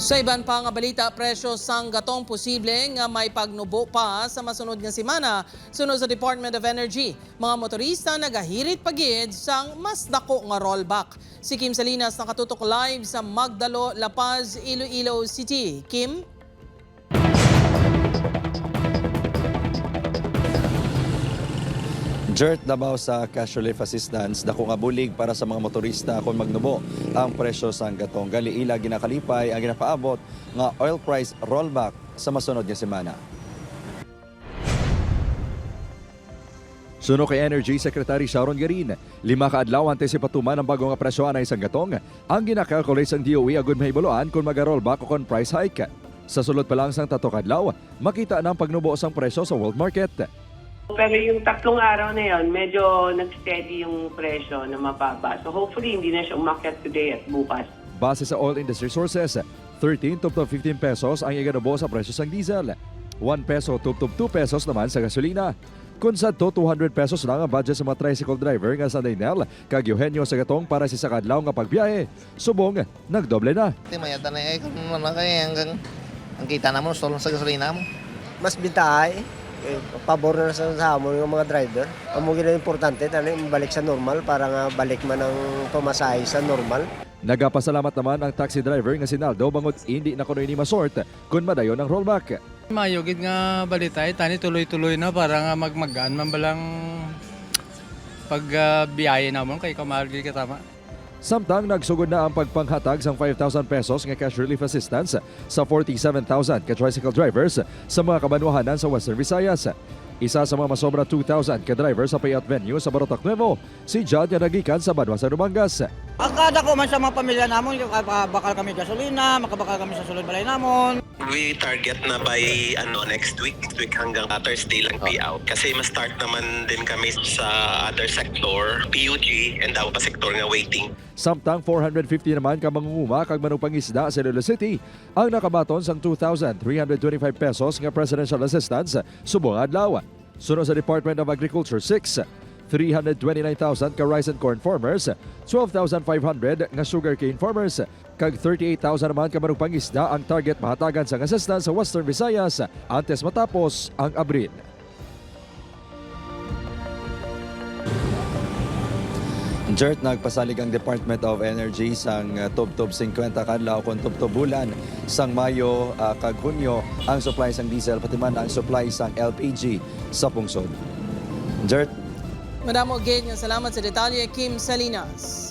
Sa iban pa nga balita, presyo sang gatong posible nga may pagnubo pa sa masunod nga semana, sunod sa Department of Energy. Mga motorista nagahirit pagid sang mas dako nga rollback. Si Kim Salinas nakatutok live sa Magdalo, La Paz, Iloilo City. Kim? Jert, labaw sa cash relief assistance, dako nga bulig para sa mga motorista kung magnubo ang presyo sa gatong. Gali ila ginakalipay ang ginapaabot nga oil price rollback sa masunod nga semana. Suno kay Energy Secretary Sharon Garin, 5 ka adlaw antes ipatuman ang bagong nga presyo anay isang gatong, ang ginakalculate sang DOE agud mahibaluan kung maga-rollback o kon price hike. Sa sulod pa lang sang 3 ka adlaw, makita na ang pagnubo sang presyo sa world market. Pero yung 3 araw na yon, medyo nag-steady yung presyo na mababa. So hopefully hindi na siya umakyat today at bukas. Base sa oil industry sources, 13 to 15 pesos ang iganubo sa presyo sang diesel. 1 peso to 2 pesos naman sa gasolina. Kung sa to 200 pesos lang ang budget sa mga tricycle driver nga sa Dainel, kag Eugenio sa gatong para sa kadlaw nga pagbiyahe. Subong, nagdoble na. Ti mayata na eh kung ano kay hanggang ang kita namo sa sa gasolina mo. Mas bintahay, eh, pabor na sa amon ng mga driver. Amo gina importante tani balik sa normal para nga balik man ang pamasahe sa normal. Nagapasalamat naman ang taxi driver nga si Naldo bangod hindi na kuno ini masort kung madayon ang rollback. Maayo gid nga balita eh, tani tuloy-tuloy na para nga magmagaan man balang pag biyahe namon kay kamahal gid ka tama. Samtang nagsugod na ang pagpanghatag sang 5,000 pesos nga cash relief assistance sa 47,000 ka tricycle drivers sa mga kabanwahanan sa Western Visayas. Isa sa mga masobra 2,000 ka driver sa payout venue sa Barotac Nuevo, si John nga nagikan sa Banwa sa Dumangas. Akada ko man sa mga pamilya namon, makabakal kami gasolina, makabakal kami sa sulod balay namon. We target na by ano next week, week hanggang Thursday lang payout. Kasi ma-start naman din kami sa other sector, PUG and daw pa sector nga waiting. Samtang 450 naman ka mangunguma kag manugpangisda sa Iloilo City ang nakabaton sang 2,325 pesos nga presidential assistance subong adlaw. Sunod sa Department of Agriculture 6, 329,000 ka rice and corn farmers, 12,500 nga sugarcane farmers, kag 38,000 naman ka manugpangisda ang target mahatagan sang assistance sa Western Visayas antes matapos ang Abril. Jert, nagpasalig ang Department of Energy sang tubtob 50 kadlaw kon tubtob bulan sang Mayo kag Hunyo ang supply sang diesel pati man ang supply sang LPG sa pungsod. Jert. Madamo gid nga salamat sa detalye, Kim Salinas.